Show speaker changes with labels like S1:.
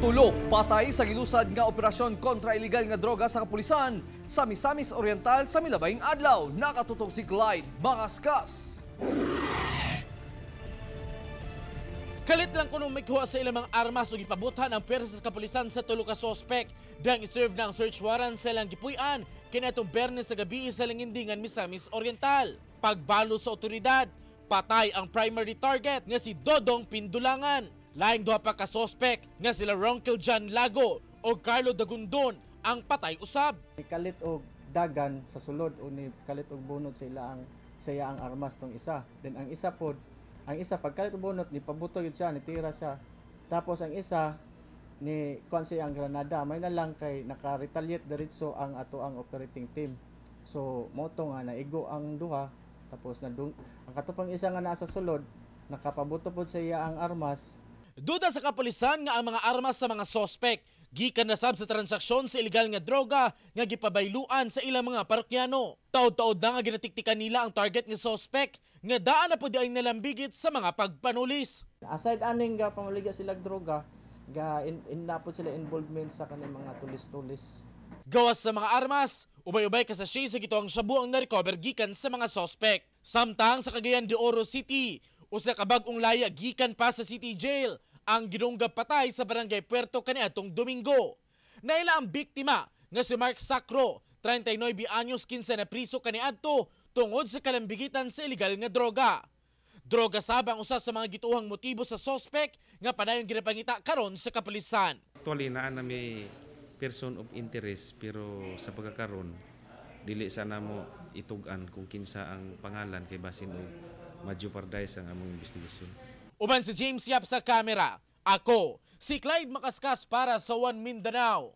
S1: Tulo patay sa gilusad nga operasyon kontra ilegal nga droga sa kapulisan sa Misamis Oriental sa milabayng adlaw. Nakatutok si Clyde Makaskas.
S2: Kalit lang kuno mikuha sa ilang mga armas ug gipabuthan ang pwersa sa kapulisan sa tulo ka sospek. Dahil iserve na ang search warrant sa ilang gipuy-an kaniadtong Biyernes sa gabi sa Langindingan, Misamis Oriental. Pagbalo sa otoridad, patay ang primary target nga si Dodong Pindulangan. Laing duha pa ka sospek nga sila Ronkel John Lago o Carlo Dagundon ang patay usab.
S3: Ni kalit og dagan sa sulod o ni kalit og bunot sa ila ang sa iya ang armas tong isa. Then ang isa pod, ang isa pagkalit og bunot ni pabuto yun siya, ni tira siya. Tapos ang isa ni kuan siya ang granada, may na lang kay naka-retaliate diretso ang ato ang operating team. So mo to nga naigo ang duha, tapos nadung ang katupang isa nga naa sa sulod nakapabuto pod sa iya ang armas.
S2: Duda sa kapulisan nga ang mga armas sa mga sospek gikan na sab sa transaksyon sa ilegal nga droga nga gipabayluan sa ilang mga parokyano. Taod-taod na nga ginatiktikan nila ang target nga sospek nga daan na pud ay nalambigit sa mga pagpanulis.
S3: Aside aning ga panguligya sila droga, ga in na pod sila involvement sa kaning mga tulis-tulis.
S2: Gawas sa mga armas, ubay-ubay ka sa sa gito ang shabu ang na-recover gikan sa mga sospek. Samtang sa Cagayan de Oro City, usa ka bag-ong laya gikan pa sa City Jail ang gidunggab patay sa Barangay Puerto kaniadtong Domingo. Naila ang biktima nga si Mark Sacro, 39 anyos, kinsa na priso kaniadto tungod sa kalambigitan sa ilegal nga droga. Droga sab ang usa sa mga gituohang motibo sa sospek nga padayon ginapangita karon sa kapulisan.
S4: Actually, naa na may person of interest, pero sa pagkakaron dili sa namo itug-an kung kinsa ang pangalan kay basin og ma-jeopardize ang among investigasyon.
S2: Uban si James Yap sa kamera. Ako, si Clyde Makaskas para sa One Mindanao.